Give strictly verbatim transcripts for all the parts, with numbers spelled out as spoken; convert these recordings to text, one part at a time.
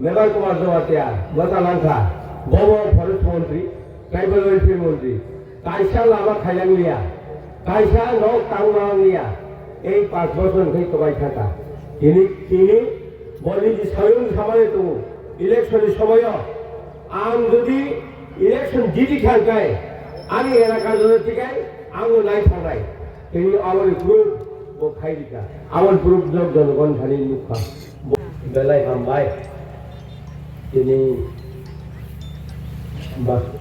Mebar Kumar Jamatia bwsa langkha, bobo forest montri, tribal welfare montri, kaisa lama khailang liya, kaisa nok tang mang liya, ei panch bochor hwnkhe kwbai thangkha. Tini, tini bo niji swiyung samani tongo, election ni somoyo ang jodi election jiti thangkhai, ani elaka jodi tikai, ang bo nai thangnai. Tini aboni proof bo khai rikha, aboni proof jok jonogon thani nukha. Belai hambai. Tini Bas-,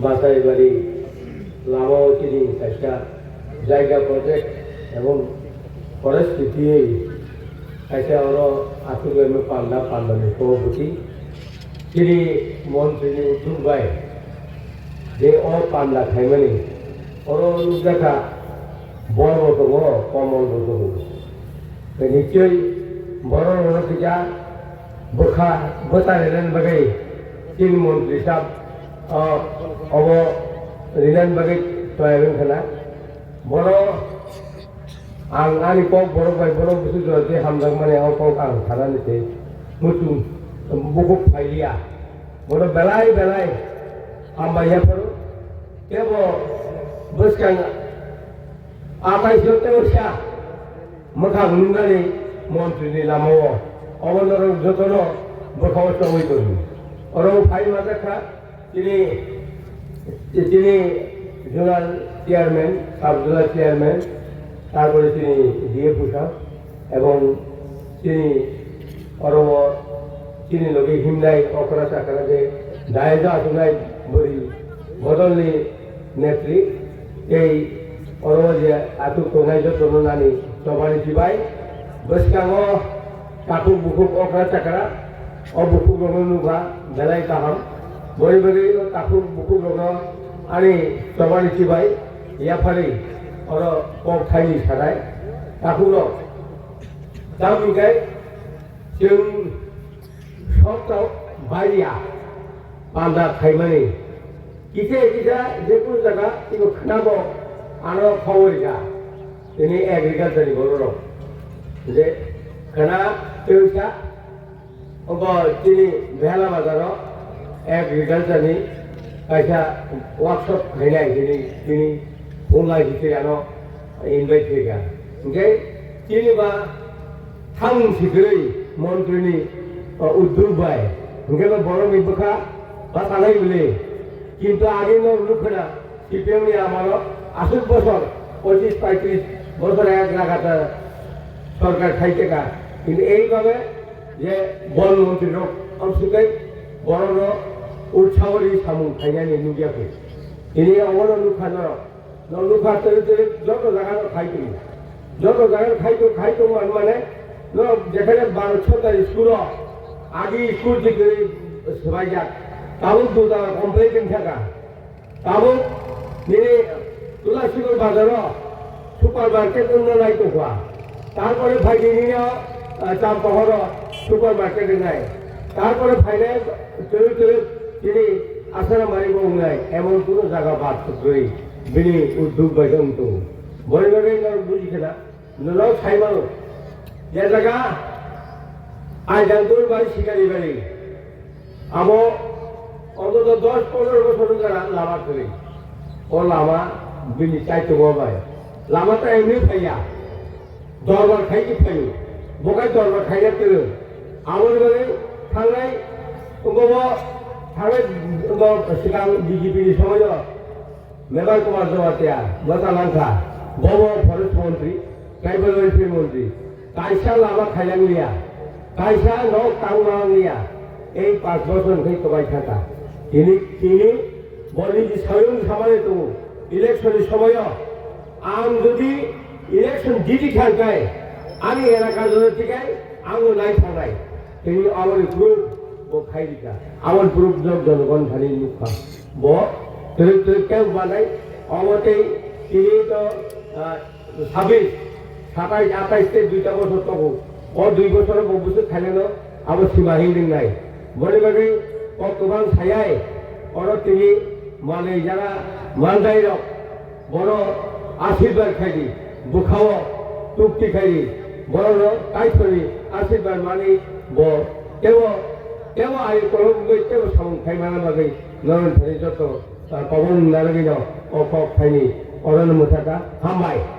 Basaibari lama o tini kaisa jaiga project ebong forest twi kaisa oro aswk bai panda, panda ni kok bwtwi tini montri ni uddog bai je o panda khaimani oro nukjakha bor bo tongo, komol bo tongo. Tei nichoi borok rokno kisa bwkha bwsa rinani bagwi chini montri sab, o, obo rinani bagwi toyar wngkha na. Borok ang ani kok borok bai borok bwswk jora tei hamjakmani o kok ang sanani tei muchung bukhuk phailiya. Borok belai belai hambai yapharo tebo bwskang atai sotto sa. Mwkhang nuknani montri ni lama o obo norok jotono bwkha o chongwi tongo. Oro phai manjakha chini, chini zonal chairman, sub zonal chairman, tarpore chini D F O sir, ebong chini oro o chini logi himnai okra chakra je dayok asongnai bwrwi bodolni netri, tei oro je atuk tongnai jotono nani chobani chibai. Bwskango takhuk bukhuk okra chakra, o bukhuk rokno nukha belai kaham. Boni bagwi o takhuk bukhuk rokno ani chobani chibai yapharwi oro kok thaini sanai. Takhuk rok, tamni khe chwng sokto baiya panda khaimani. Kisa kisa je kunu jaga tino khwnabo ano khobor rikha. Tini agriculture ni borok rok je khwna tei sa obo tini Behela bazar o agriculture ni kaisa workshop khainai tini, tini phunglai history ano invite khaikha. Hingke tini ba Thamung sikwrwi montri ni, o, uddog bai. Hingke bo borok ni bwkha bwsalai bwle. Kintu age no nukhwna C P M ni amalo aswk bosor, pochis paitris bosor ek lagatar sorkar khai teka. Kintu ei babe je bon montri rok amswk kai borok no utsaho ri samung khainani nukya kho. Tini obono nukha norok. Noknukha twerwi twerwi joto jaga no khai tongo. Joto jaga no khai tong, khai tongo hinmani, no jekhane baro chota school o, agi school jigwi swbaijak. Tabuk duda complete wngkha ka. Tabuk nini Tulasiganj bazar o supermarket wngna nai tongkha. Tarpore phaidi nini o, ah, Champahor o supermarket wngnai. Tarpore phainai twerwi twerwi chini Asara mari bo wngnai, emon kunu jaga bad kwrwi bini uddog bai wng tongo. Boni bagwi norok buji khna, norok sai mano, je jaga Aijangdur bai Sikaribari, abo ontoto dos pondro bosor wng jana lama kwrwi. O lama bini chaitungo bai. Lama ta emni phaiya. Dorbar khai ki phaio. Bokai dorbar khai ya tero. Aboni bagwi thangnai, wngbo bo thangnai, wngbo swkang B J P ni somoio Mebar Kumar Jamatia bwsa langkha. Bobo forest montri, tribal welfare montri. Kaisa lama khailang liya. Kaisa nok tang mang liya. Ei panch bochor hwnkhe kwbai thangkha. Tini, tini boni je sayung samani tongo. Election ni somoio ang jodi election jiti thangkhai, ani elaka jodi tikai, ang bo nai thangnai. Tini aboni proof bo khai rikha. Aboni proof jok jonogon thani nukha. Bo twerwi twerwi khe banai, obo tei tini to, ah, sabis, satais, atais tei duita bosor tongo. O dui bosoro bo bwswk khaileno abo sima hinwi wngnai. Boni bagwi kok kwbang sayai, oro tini manwi jaga manjairok bono asirbar khaidi, bwkhao tukti khaidi, borokno Kaitorni asirbar mani bo teibo Tebo ai kolok wngwi tebo samung khai mana bagwi norok thani joto, ah, kobong narwgwino o kok phaini orono mwthaka. Hambai.